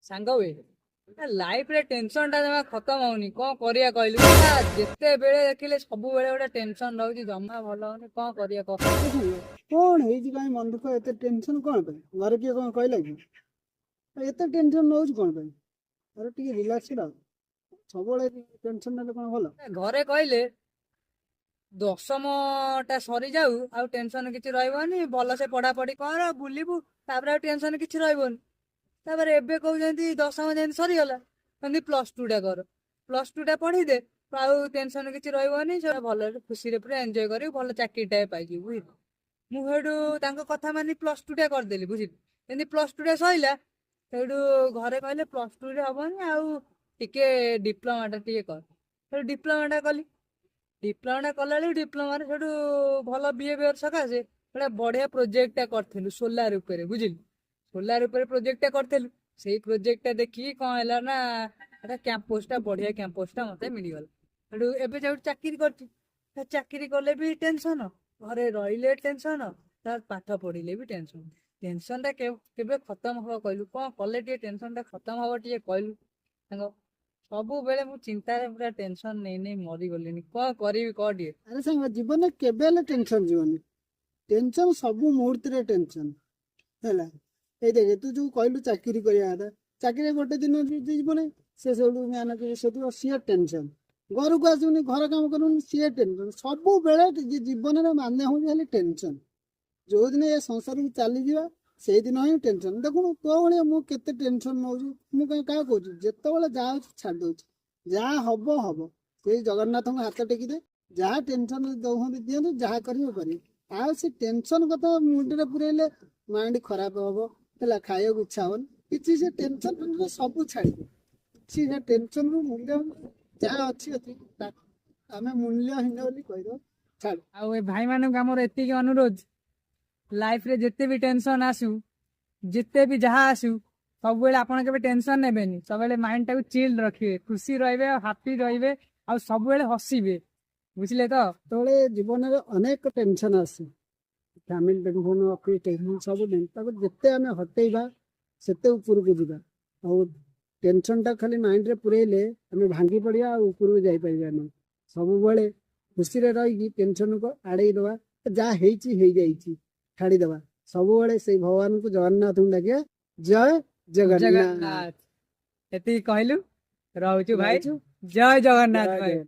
ସାଙ୍ଗ ବେ, ଲାଇଫ ରେ ଟେନସନ ଟା ଜମା ଖତମ ହଉନି। କଣ କରିବା କହିଲୁ? ଯେତେବେଳେ ଦେଖିଲେ ସବୁବେଳେ ଗୋଟେ ଟେନସନ ରହୁଛି, ଜମା ଭଲ ହଉନି। କଣ କରିବା କହ? କଣ ହେଇଛି? କାଇଁ ମନ ଦୁଃଖ? ଏତେ ଟେନସନ କଣ ପାଇଁ? ଘରେ କିଏ କଣ କହିଲା କି? ଏତେ ଟେନସନ ନଉଛି କଣ ପାଇଁ? ଆରେ, ଟିକେ ରିଲାକ୍ସ ରହ। ସବୁବେଳେ ଟେନସନ ନେଲେ କଣ ଭଲ? ଘରେ କହିଲେ 10ମ ଟା ସରିଯାଉ, ଆଉ ଟେନସନ କିଛି ରହିବନି, ଭଲସେ ପଢାପଢି କର, ବୁଲିବୁ, ତାପରେ ଆଉ ଟେନସନ କିଛି ରହିବନି। ତାପରେ ଏବେ କହୁଛନ୍ତି 10ମ ଯେମିତି ସରିଗଲା, କହନ୍ତି +2 ଟା କର, +2 ଟା ପଢିଦେ, ଆଉ ଟେନସନ କିଛି ରହିବନି, ସେଟା ଭଲରେ ଖୁସିରେ ପୁରା ଏନ୍ଜୟ କରିବୁ, ଭଲ ଚାକିରିଟାଏ ପାଇଯିବୁ, ବୁଝିଲୁ? ମୁଁ ସେଇଠୁ ତାଙ୍କ କଥା ମାନି +2 ଟା କରିଦେଲି, ବୁଝିଲୁ? ଯେମିତି +2 ଟା ସଇଲା, ସେଇଠୁ ଘରେ କହିଲେ +2 ରେ ହବନି, ଆଉ ଟିକେ ଡିପ୍ଲୋମାଟା ଟିକେ କର। ସେଇଠୁ ଡିପ୍ଲୋମାଟା କଲି। ଡିପ୍ଲୋମାଟା କଲା ବେଳକୁ ଡିପ୍ଲୋମାରେ ସେଇଠୁ ଭଲ ବିହେଭିୟର ସକାଶେ ଗୋଟେ ବଢିଆ ପ୍ରୋଜେକ୍ଟଟା କରିଥିଲୁ ସୋଲାର ଉପରେ, ବୁଝିଲୁ? ସୋଲାର ଉପରେ ପ୍ରୋଜେକ୍ଟଟା କରିଥିଲୁ। ସେଇ ପ୍ରୋଜେକ୍ଟଟା ଦେଖିକି କଣ ହେଲା ନା, ଏଟା କ୍ୟାମ୍ପସଟା, ବଢିଆ କ୍ୟାମ୍ପସଟା ମତେ ମିଳିଗଲା। ସେଠୁ ଏବେ ଯୋଉଠି ଚାକିରି କରିଛି, ଚାକିରି କଲେ ବି ଟେନସନ, ଘରେ ରହିଲେ ଟେନସନ, ତାର ପାଠ ପଢିଲେ ବି ଟେନସନ। ଟେନସନଟା କେବେ ଖତମ ହବ କହିଲୁ? କଣ କଲେ ଟିକେ ଟେନସନଟା ଖତମ ହବ, ଟିକେ କହିଲୁ ସାଙ୍ଗ? ସବୁବେଳେ ମୁଁ ଚିନ୍ତାରେ ପୁରା ଟେନସନ ନେଇ ନେଇ ମରିଗଲିଣି। କଣ କରିବି କହ ଟିକେ। ଆରେ ସାଙ୍ଗ, ଜୀବନରେ କେବେ ହେଲେ ଟେନସନ ଯିବନି। ଟେନସନ ସବୁ ମୁହୂର୍ତ୍ତରେ ଟେନସନ ହେଲା। ଏଇ ଦେଖେ, ତୁ ଯୋଉ କହିଲୁ ଚାକିରି କରିବା କଥା, ଚାକିରି ଗୋଟେ ଦିନ ଯଦି ଯିବନି, ସେ ସେଇଠୁ ମ୍ୟାନେଜର ସେଠୁ ସିଏ ଟେନସନ। ଘରକୁ ଆସିବୁନି, ଘର କାମ କରିବୁନି, ସିଏ ଟେନସନ। ସବୁବେଳେ ଜୀବନରେ ମାନେ ହଉଛି ଖାଲି ଟେନସନ। ଯୋଉଦିନ ଏ ସଂସାରକୁ ଚାଲିଯିବା, ସେଇଦିନ ହିଁ ଟେନସନ। ଦେଖୁନୁ, ତୋ ଭଳିଆ ମୁଁ କେତେ ଟେନସନ ନଉଛି। ମୁଁ କାହିଁ କାହା କହୁଛି? ଯେତେବେଳେ ଯାହା ହଉଛି ଛାଡି ଦଉଛି। ଯାହା ହବ ହବ, ସେଇ ଜଗନ୍ନାଥଙ୍କୁ ହାତ ଟେକିଦେ। ଯାହା ଟେନସନ ଦଉଛନ୍ତି ଦିଅନ୍ତୁ, ଯାହା କରିବେ କରିବେ। ଆଉ ସେ ଟେନସନ କଥା ମୁଣ୍ଡରେ ପୁରେଇଲେ ମାଇଣ୍ଡ ଖରାପ ହବ, ହେଲା? ଖାଇବାକୁ ଇଚ୍ଛା ହବନି କିଛି। ସେ ଟେନସନ ସବୁ ଛାଡ଼ିଦେ। କିଛି ସେ ଟେନସନରୁ ମୂଲ୍ୟ ଯାହା ଅଛି ଅଛି, ଆମେ ମୂଲ୍ୟହୀନ ବୋଲି କହିଦବା, ଛାଡ଼। ଆଉ ଏ ଭାଇମାନଙ୍କୁ ଆମର ଏତିକି ଅନୁରୋଧ, ଲାଇଫରେ ଯେତେ ବି ଟେନସନ ଆସୁ, ଯେତେ ବି ଯାହା ଆସୁ, ସବୁବେଳେ ଆପଣ କେବେ ଟେନସନ ନେବେନି। ସବୁବେଳେ ମାଇଣ୍ଡ ଟାକୁ ଚିଲ୍ ରଖିବେ, ଖୁସି ରହିବେ ଆଉ ହାପି ରହିବେ ଆଉ ସବୁବେଳେ ହସିବେ, ବୁଝିଲେ ତ? ଯେତେବେଳେ ଜୀବନରେ ଅନେକ ଟେନସନ ଆସେ, ଫ୍ୟାମିଲି ଟେନସନ, ଅଫିସ ଟେନସନ, ସବୁ ଟେନସନ, ତାକୁ ଯେତେ ଆମେ ହଟେଇବା ସେତେ ଉପରକୁ ଯିବା। ଆଉ ଟେନସନଟା ଖାଲି ମାଇଣ୍ଡରେ ପୁରେଇଲେ ଆମେ ଭାଙ୍ଗି ପଡ଼ିବା ଆଉ ଉପରକୁ ଯାଇପାରିବାନି। ସବୁବେଳେ ଖୁସିରେ ରହିକି ଟେନସନକୁ ଆଡ଼େଇ ଦେବା। ଯାହା ହେଇଛି ହେଇଯାଇଛି, ଛାଡ଼ିଦେବା। ସବୁବେଳେ ସେଇ ଭଗବାନଙ୍କୁ, ଜଗନ୍ନାଥଙ୍କୁ ଡାକିବା। ଜୟ ଜଗନ୍ନାଥ। ଜଗନ୍ନାଥ। ଏତିକି କହିଲୁ, ରହୁଛୁ ଭାଇ। ରହୁଛୁ। ଜୟ ଜଗନ୍ନାଥ ଜୟ ଭାଇ। ଜଗନ୍ନାଥ।